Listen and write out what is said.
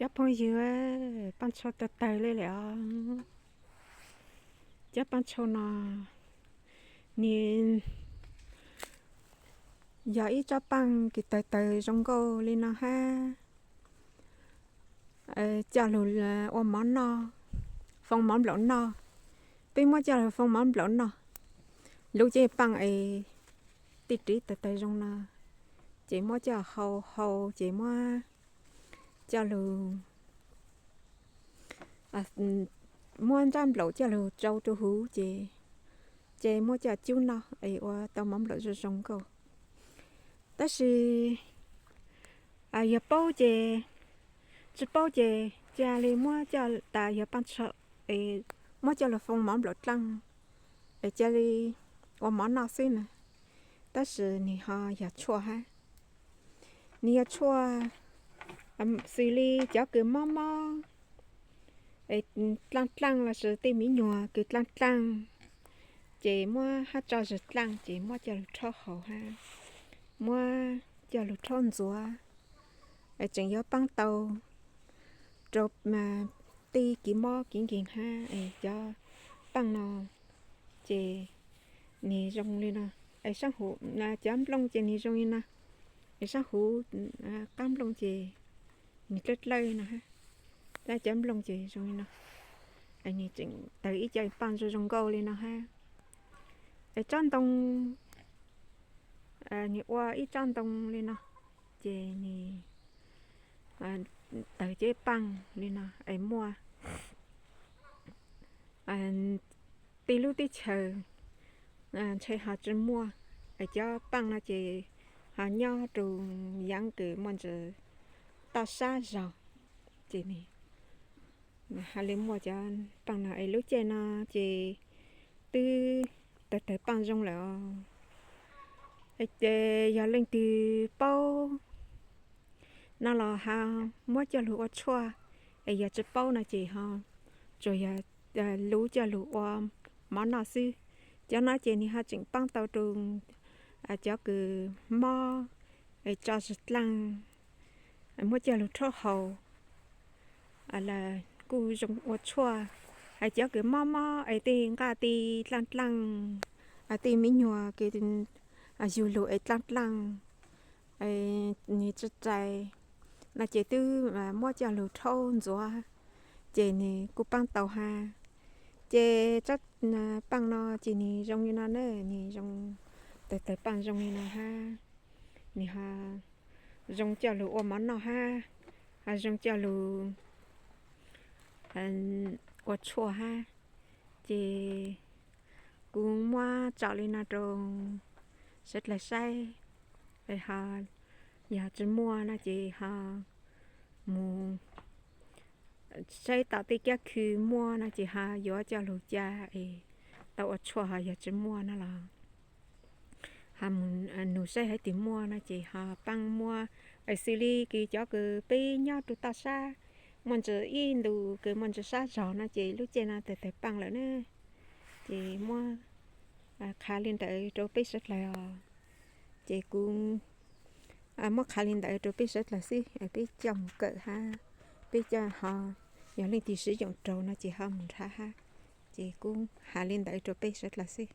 Cov phooj ywg, paaj tshau tawg tawg li lawm os. Cov paaj tshau no nws yog ib tsob paaj kws tawg tawg zoo nkauj li no hab. Coj lug ua mov noj, foo mov nplaum noj. Peb muab coj lug foo mov nplaum noj. Lub caj paaj es tej ris tawg tawg zoo no, ces muab coj hau hau ces muab coj lug, muab nrab nplaum coj lug tsau rua huv ces, ces muab coj cub noj es ua tau mov nplaum zoo zoo nkauj. Tab sis yog paub ces, tsi paub ces ca le muab coj tas yog paaj tshau es muab coj lug foo mov nplaum dlaaj es ca le ua mov noj xwb na. Tab sis nwg ho yog tshuaj hab. Nwg yog tshuaj xws li cov kws mob mob, dlaaj dlaaj lossis tej miv nyuas kws dlaaj dlaaj, ces muab hab tso zug dlaaj ces muab coj lug rhaub haus hab muab coj lug rhaub ntxuav, tseem yuav paab tau rau tej kev mob kev nkeeg hab. Cov paaj no ces nwg zoo li no, es saab huv, cov nplooj ces nwg zoo li no, es saab huv qaab nplooj ces nwg dlawb dlawb no hab. Cov nplooj ces zoo li no, nwg tseem tawg ib co paaj zoo zoo nkauj li no hab. Es tsob ntoo, nwg ua ib tsob ntoo li no, ces nwg tawg cov paaj li no es muaj tej lub teb chaws ntshe ho tsi muaj, es cov paaj no ces ho nyob rua yaav kws muaj ntsis toj sab zog, ces ha le muaj cov paaj no es lub caij no ces twb tawg tawg paaj zoo lawm os. Ces yog leej twg paub no los ha muab coj lug ua tshuaj, es yog tsi paub no ces ho tsuas yog lub coj lug ua mov noj xwb. Cov no ces nwg ho tseem paab tau rua cov kws mob, tso zug dlaaj, muab coj lug rhaub haus los kuj zoo ua tshuaj. Hais cov kws mob mob es tej nqaj tej dlaaj dlaaj, tej miv nyuas kws yug lug es dlaaj dlaaj, nwg tsi rais no ces twb muab coj lug rhaub ntxuav, ces nwg kuj paab tau hab. Ces tsob paaj no ces nwg zoo li no ne, nwg zoo, tawg tawg paaj zoo li no hab. Nwg ho zoo coj lug ua mov noj hab, ho zoo coj lug ua tshuaj hab. Ces kuv muab tso li no rau sawv dlawg saib, ho yog tsi muaj no ces ho mus saib tom tej kab khw muaj no ces ho yuav coj lug ca es tau ua tshuaj, ho yog tsi muaj no los ho mus nug saib hab twg muaj no ces ho paab muab. Es xws li kws cov kws peb nyob rua toj sab, muaj ntsis ib ntus kws muaj ntsis sab zog no ces lub caij no tawg tawg paaj lawm ne, ces muab qha li ntawd rau peb sawv dlawg os. Ces kuv muab qha li ntawd rau peb sawv dlawg xwb, peb coj mus kawm hab, peb coj ho, yog leej twg siv yoom raug no ces ho mus nrhav hab. Ces kuv has li ntawd rau peb sawv dlawg xwb.